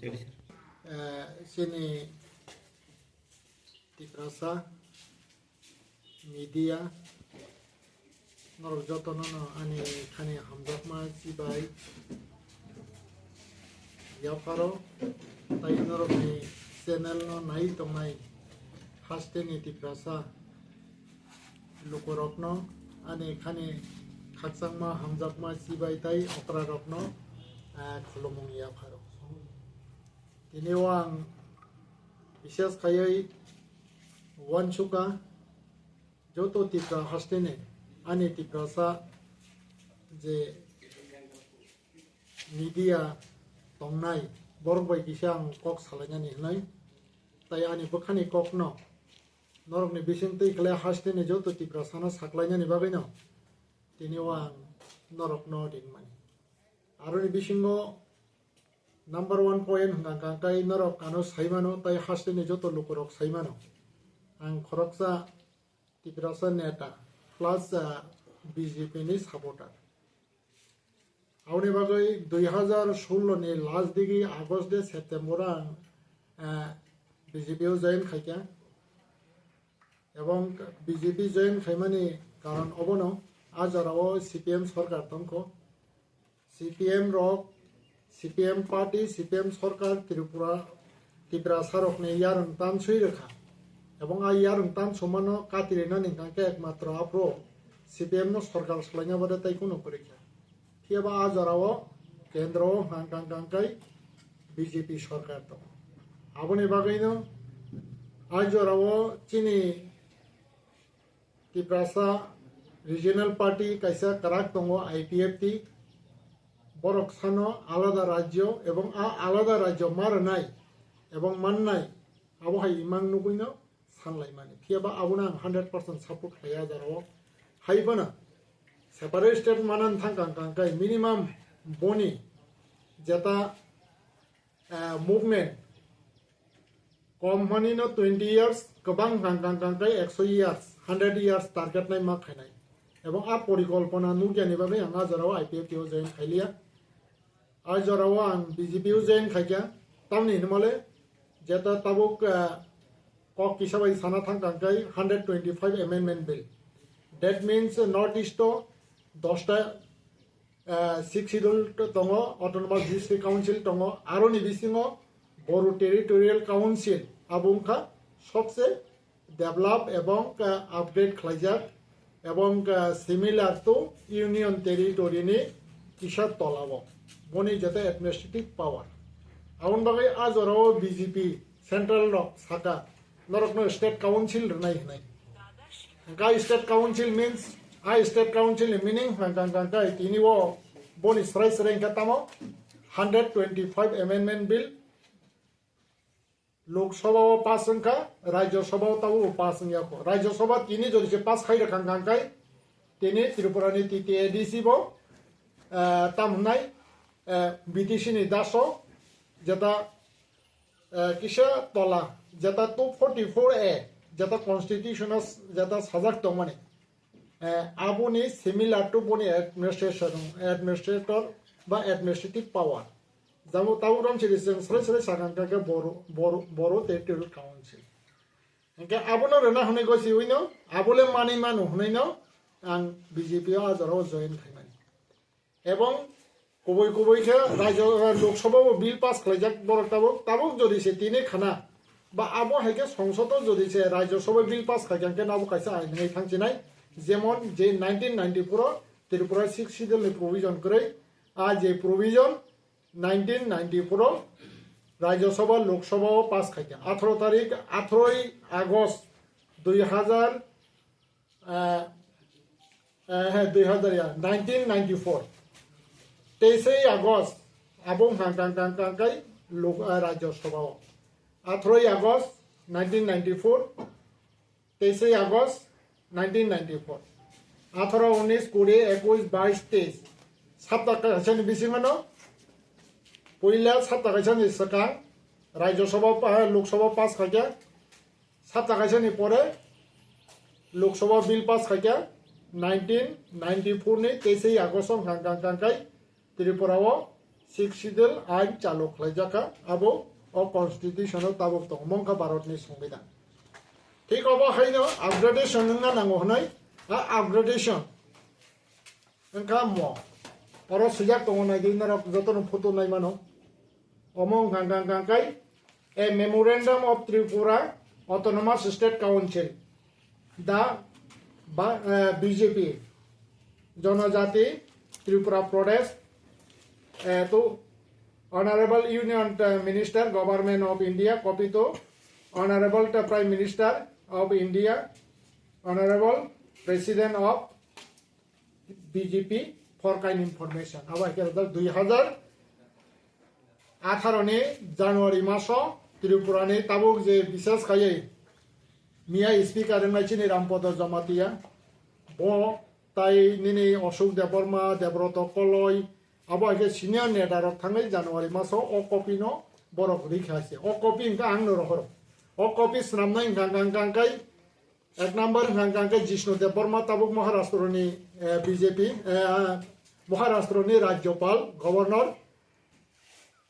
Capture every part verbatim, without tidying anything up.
Eh, chini Tiprasa media, norok jotono no ani khani hamjakma chibai yapharo, tai norokni channel no nai tongnai hasteni Tiprasa lukurokno ani khani khakchangma hamjakma chibai tai okrarokno, ah, khulumung yapharo. Tini o ang bishes khaiwi uansukha, joto Tipra hasteni ani Tiprasa je media tongnai, borok bai kisa ang kok salainani hwnwi, tai ani bwkhani kokno norokni bising twi khlai hasteni joto Tiprasano saklainani bagwino tini o ang norokno ringmani. Aroni bisingo number one point hwnkha hwnkha khe norok ano saimano tai hasteni joto lukurok saimano. Ang khoroksa Tiprasa neta plus, ah, B J P ni supporter. Aboni bagwi dui hazar sullo ni last digi August de September ang, ah, B J P o join khaikha. Ebong B J P join khaimani karon obono, a jorao C P M sorkar tongkho. C P M rok, C P M party, C P M sorkar Tripura, Tiprasa rokni yarwng tanswi rwkha. Ebong a yarwng tansomano katirinani hwnkha khe ekmatro aphuru C P M no sorkar swlaina bade tai kunu kwrwi kha. Phiya ba a jorao kendro o hwnkha hwnkha khe B J P sorkar tongo. Aboni bagwino a jorao chini Tiprasa Regional Party kaisa kwrak tongo, I P F T. Borok sano alada rajyo ebong a alada rajyo ma rwnai ebong mannai, abo hai imang nugwino sanlaimani. Phiya ba abono ang hundred percent support khlaiya a jorao. Hai phano separate state manan thang kang kang kai minimum boni jeta, ah, movement kom hwnwi no twenty years, kwbang kang kang kang kai ekso years, hundred years target nai ma khainai. Ebong a porikolpona nukyani bagwi ang a jorao I P F T o join khailiya. A jorao ang B J P o join khaikha. Tamni hinmale jeta tabuk, ah, kok kisa bai sana thang kang kai hundred twenty-five amendment bill. That means North East o dosta, ah, Sixth Schedule tongo, Autonomous District Council tongo, aroni bisingo Boru Territorial Council, abo wngkha sobse develop ebong, ah, upgrade khlaijak ebong, ah, similar to Union Territory ni kisa tolao boni jeta administrative power. Aboni bagwi a jorao B J P central rok saka norokno state council rwnai hinai. Hwnkha state council means, a state council ni meaning hwnkha hwnkha khe tini o boni srai srai hwnkha tamo hundred twenty-five amendment bill Lok Sabha o pass wngkha, Rajya Sabha o tabuk bo pass wngya kho. Rajya Sabha tini jodi se pass khai rwkha hwnkha khe tini Tripura ni T T A D C bo, eh, tam hwnai, eh, B T C ni daso jeta eh, kisa tola, jeta two forty-four A, jeta constitution o s-, jeta sajak tongmani, eh, aboni similar to boni administration, administrator ba administrative power. Jamo tabuk rom siri chwng srai srai sakang kha khe Boru, Boru, Boru Territorial Council. Hwnkhe abono rwna hwnwi gosiwino, abole manwi mano hwnwino ang B J P o a jorao join khaimani. Ebong kubui kubui khe Rajya, eh, Lok Sabha o bill pass khlaijak borok tabuk, tabuk jodi se tini khana ba abo hai khe Songsod o jodi se Rajya Sabha bill pass khaikha hwnkhe nabo kaisa ain wngwi thangchinai, jemon je nineteen ninety-four o Tripura Sixth Schedule ni provision kwrwi, a je provision nineteen ninety-four o Rajya Sabha Lok Sabha o pass khaikha. Atharo tarik, atharoi August dui hazar, eh, eh, he, dui hazar ya, nineteen ninety-four. Teisei August, abo hang kang kang kang kai lok, eh, Rajya Sabha o. Atharoi August nineteen ninety-four, teisei August nineteen ninety-four. Atharo, unis, kuri, ekush, bais, teis. Sapta kaisani bisingo no, puila sapta kaisani swkang Rajya Sabha pa-, Lok Sabha pass khaikha. Sapta kaisani pore Lok Sabha bill pass khaikha nineteen ninety-four ni teisei August o hang kang kang kai Tripura o Sixth Schedule ain chalu khlaijak kha, abo o constitution o tabuk tongo, mongkha Bharat ni Songbidan. Thik obo haino upgradation wngna nango hwnwi, a upgradation wngkha mo. Oro swijak tongo, naidi norok jotono photo nai mano. Omo wngkha, wngkha, wngkha kai, a Memorandum of Tripura Autonomous State Council, the ba-, eh, B J P, Janajati Tripura Pradesh, eh, to Honorable Union, eh, Minister, Government of India, copy to Honorable, eh, Prime Minister of India, Honorable President of B J P, for kind information. Abo hai khe dui hazar atharo ni January maso Tripura ni tabuk je bises khaiwi miya speaker wngnai chini Rampodo Jamatia, bo tai nini Ashok Debbarma, Debroto Koloi, abo hai khe senior neta rok thangwi January maso o copy no borok rikha se. O copy hwnkha ang no rohoro. O copy swnamnai hwnkha, hwnkha, hwnkha, hwnkha kai Ek number hwnkha hwnkha khe Jishnu Debbarma, tabuk Maharashtra ni, eh, B J P, eh, Maharashtra ni Rajyapal, Governor.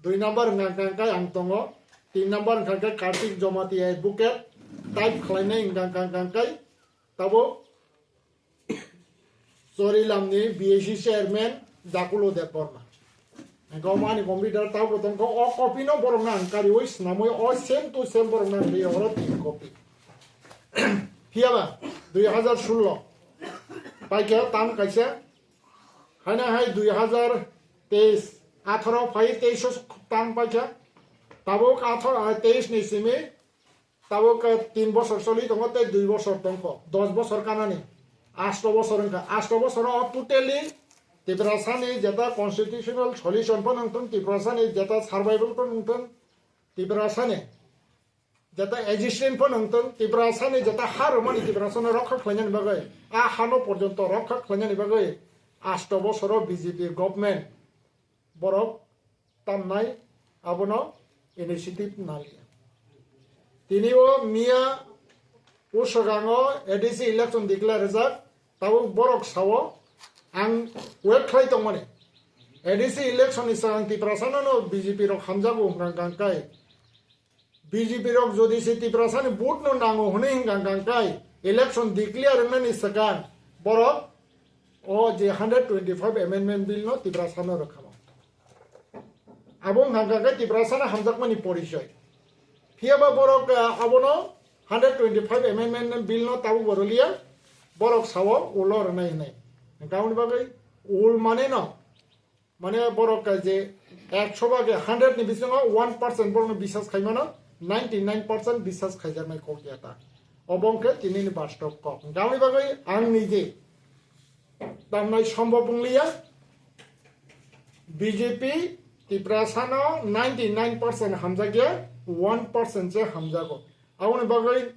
Dui number hwnkha hwnkha khe ang tongo. Tin number hwnkha khe Kartik Jamatia, advocate. Type khlainai hwnkha hwnkha khe tabuk Chorilamni B A C chairman Jakulo Debbarma. Hwnkhe omo ani computer tabuk tongkha, o copy no borok no ang kariwi swnamwi o same to same borok no ang rio oro tin copy. Phiyaba dui hazar sullo paikha tam kaisa, haina hai dui hazar teis, atharo phai teis o tam paikha, tabuk atharo, teis ni simi Tabuk, eh, tin bosor choli tongo tei dui bosor tongkho, dos bosor kanani, asto bosor wngkha. Asto bosoro totally Tiprasani jeta constitutional solution phano wngthung, Tiprasani jeta survival phano wngthung, Tiprasani jeta existence phano wngthung, Tiprasani jeta ha rwmani Tiprasano rokha khlainani bagwi, a hano porjonto rokha khlainani bagwi asto bosoro B J P government borok tamnai abono initiative naliya. Tini o miya uswagango A D C election declare rijak, tabuk borok sao ang wait khlai tongmani. A D C election ni swkang Tiprasano no B J P rok hamjago hwnkha hwnkha kai. B J P rok jodi se Tiprasani vote no nango hwnwi hwnkha hwnkha kai election declare wngnani swkang borok o je hundred twenty-five amendment bill no Tiprasano rwkhamo. Abo wngkha hwnkha khe Tiprasano hamjakmani porichoi. Phiyaba borok, ah, abono hundred twenty-five amendment bill no tabuk bo rwliya, borok sao ulo rwnai hwnwi. Hwnkha aboni bagwi ul mane no, mane borok je ekso bage hundred ni bisingo one percent borokno bisas khaimano, ninety nine percent bisas khaijaknai kok ya ta. Obo wngkhe tinini bastob kok. Hwnkha aboni bagwi ang nije tamnai sombhob wngliya. B J P Tiprasano ninety nine percent hamjakya, one percent se hamjago. Aboni bagwi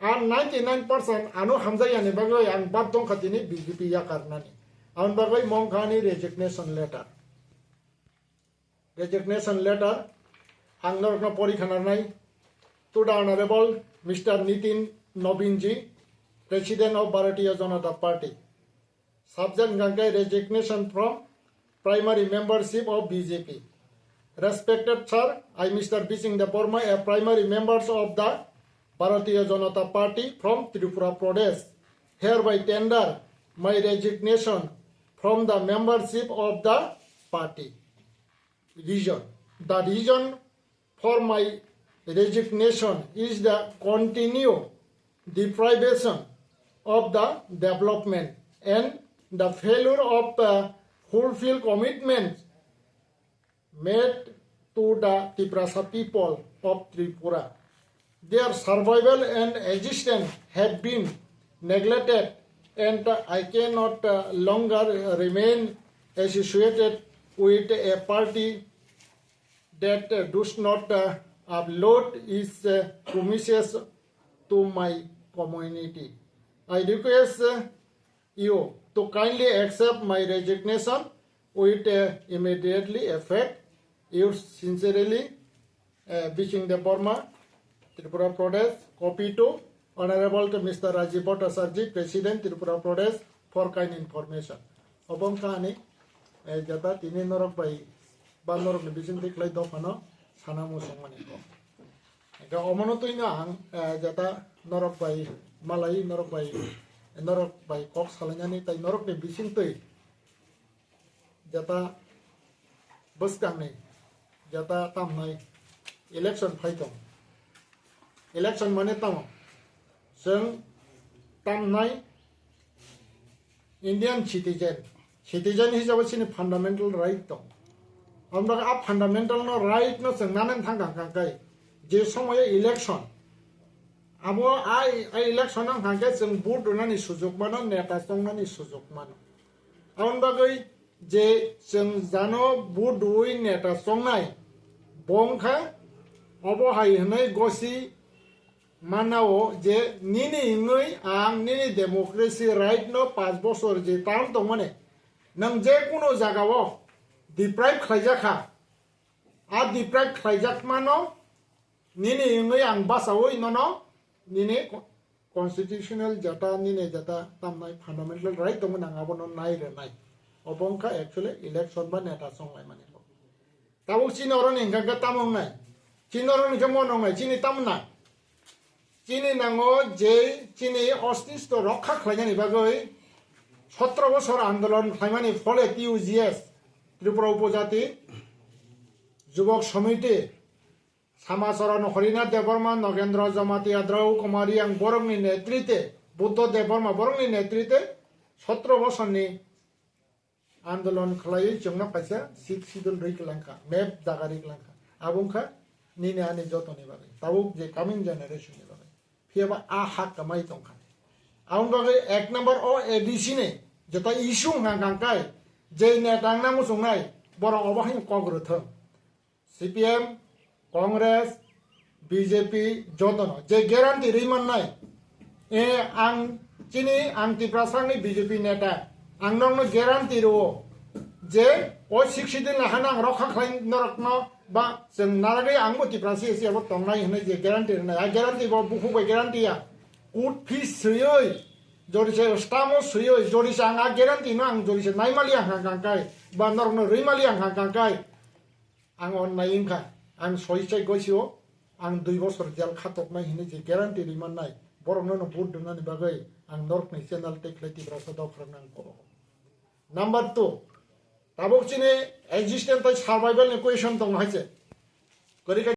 a ninety nine percent ano hamjakyani bagwi ang bad tongkha tini B J P yakarnani. Aboni bagwi mongkha ani resignation letter. Resignation letter ang norokno pori khanarnai. To the Honorable Mister Nitin Nobin ji, President of Bharatiya Janata Party. Subject hwnkha khe resignation from primary membership of B J P. Respected sir, I, Mister Bising Debbarma, a primary members of the Bharatiya Janata Party from Tripura Pradesh, hereby tender my resignation from the membership of the party. Reason. The reason for my resignation is the continued deprivation of the development and the failure of the fulfill commitments made to the Tiprasa people of Tripura. Their survival and existence have been neglected, and I cannot, uh, longer remain associated with a party that, uh, does not, uh, uphold its, uh, promises to my community. I request, uh, you to kindly accept my resignation with, uh, immediately effect. Yours sincerely, uh, Bising Debbarma, Tripura Pradesh. Copy to Honorable to Mister Rajiv Bhattacharjee, President, Tripura Pradesh, for kind information. Obo wngkha ani, eh, jeta tini norok bai ba norokni bisingtwi khlai dophano sana muchungmani kok. Hwnkhe omono twino ang, eh, jeta norok bai malai, norok bai, norok bai kok salainani tei norokni bisingtwi jeta bwskangni jeta tamnai election phai tong. Election mane tamo? Chwng tamnai Indian citizen, citizen hisabe chini fundamental right tong. Amra a fundamental no right no chwng nanan thang kang kang kai. Je somoyo election, abo a, a election no hwnkha khe chwng vote rwnani sujuk mano, neta chongnani sujuk mano. Aboni bagwi je chwng jano vote rwui neta chongnai, bo wngkha obo hai hwnwi gosi mannao je nini wngwi ang nini democracy right no panch bochor je term tongmani, nwng je kunu jagao deprive khlaijak kha, a deprive khlaijakmano nini wngwi ang bachaui nono nini co-, constitutional jeta, nini jeta tamnai fundamental right tongmani ang abono nai rwnai. Obo wngkha actually election ba neta chonglaimani. Tabuk chini oroni hwnkha khe tamo wngnai? Chini oroni khe mono wngnai, chini tamo na? Chini nango je chini ostitto rokha khlainani bagwi sotro bosor andolon khlaimani phole T U G S, Tripura Upojati Jubok Samiti, Samacharan Harinath Debbarma, Nogendra Jamatia, Drau Kumari ang borokni netrite, Buddha Debbarma borokni netrite sotro bosorni andolon khlaiwi chwngno kaisa Sixth Schedule rwi kwlangkha, map jaga rwi kwlangkha. Abo wngkha nini ani jotoni bagwi, tabuk je coming generation ni bagwi. Phiyaba a hak kamai tongkha. Aboni bagwi ek number o A D C ni joto issue wngkha kangkai, je neta wngna muchungnai borok obo haino kok rwthwng. C P M, Congress, B J P jotono je guarantee rwi mannai, e, ang chini, ang Tiprasani B J P neta, ang nokno guarantee rwo je o Sixth Schedule ni hano ang rokha khlai norokno ba chwng naragwi angbo Tiprasa C S C abo tongnai hwnwi je guarantee rwnai, a guarantee bo bukhuk bai guarantee ya, court fees swiwi, jodi se stamp o swiwi, jodi se ang a guarantee no ang jodi se naimaliya hwnkha kangkai ba norokno rwimaliya hwnkha kangkai, ang onnai wngkha, ang soi chai goisio, ang dui bosor jel khatoknai hinwi je guarantee rimannai, borokno no vote rwnani bagwi ang norokni channel tei khlai Tiprasa dophar nang koro. Number two, tabuk chini existence tei survival ni question tongo hai se. Kwrwi khe